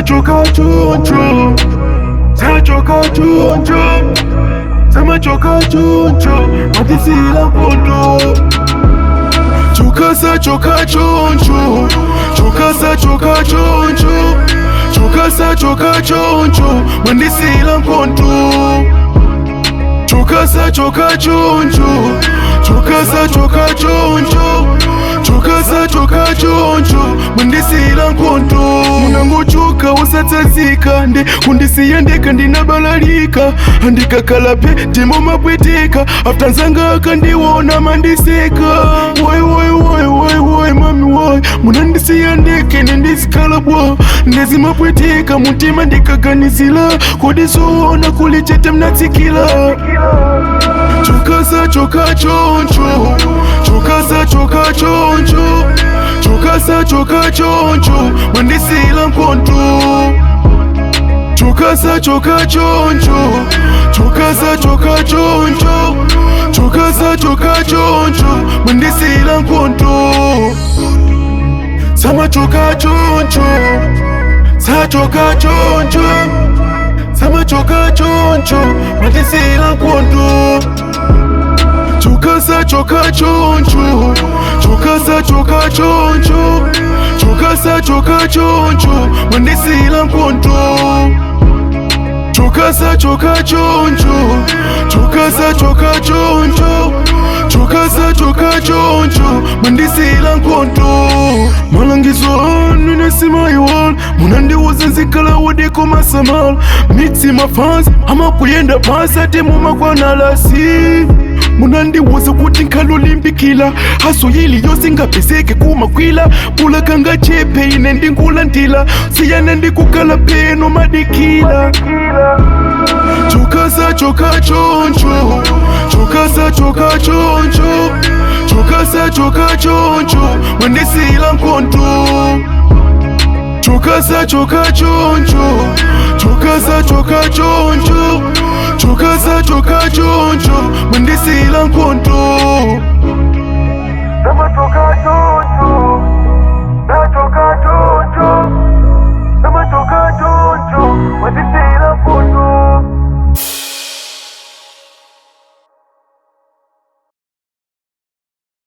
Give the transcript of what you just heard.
Samachoka choncho, sachoka choncho, samachoka choncho, mwandisiyila nkondo. Choka sachoka choncho, choka sachoka choncho, choka sachoka choncho, mwandisiyila nkondo. Choka sachoka choncho, choka sachoka choncho, choka sachoka choncho, mwandisiyila nkondo. Munangochoka usatsanzika, nde kundisiya ndeka ndinabalalika, andikakhala phe ndimo mapweteka, after nzanga akandiona mandiseka. Woi woi woi woi woi mami woi, munandisiya ndeke nendizikhala bwa, ndezimapweteka mutima ndikaganizila, kodi zoona kuli chete mnatsikila. Choka sachoka choncho, choka sachoka choncho, choka sachoka choncho, mwandisiyila nkondo. Choka sachoka choncho, choka sachoka choncho, choka sachoka choncho, mwandisiyila nkondo. Samachoka choncho, sachoka choncho, samachoka choncho, mwandisiyila nkondo. Choka sachoka choncho, choka sachoka choncho, choka sachoka choncho, mwandisiyila nkondo. Choka sachoka choncho, choka sachoka choncho, choka sachoka choncho, mwandisiyila nkondo. Malangizo anu nesimayiwala, munandiuza nzikhala wodeko masamala, mixi mafans amakuyenda pasi ati mumakwanalasi. Munandiwuza kuti nkhalolimbikila, haso yili yonse ngapezeke kumakwila, pula chepe ine ndinkulandila, siyana ndikukhala peno madikila. Choka sachoka choncho, choka sachoka choncho, choka sachoka choncho, mwandisiyila nkondo. Choka sachoka choncho, choka sachoka choncho, choka sachoka choncho, mwandisiyila nkondo. Samachoka choncho.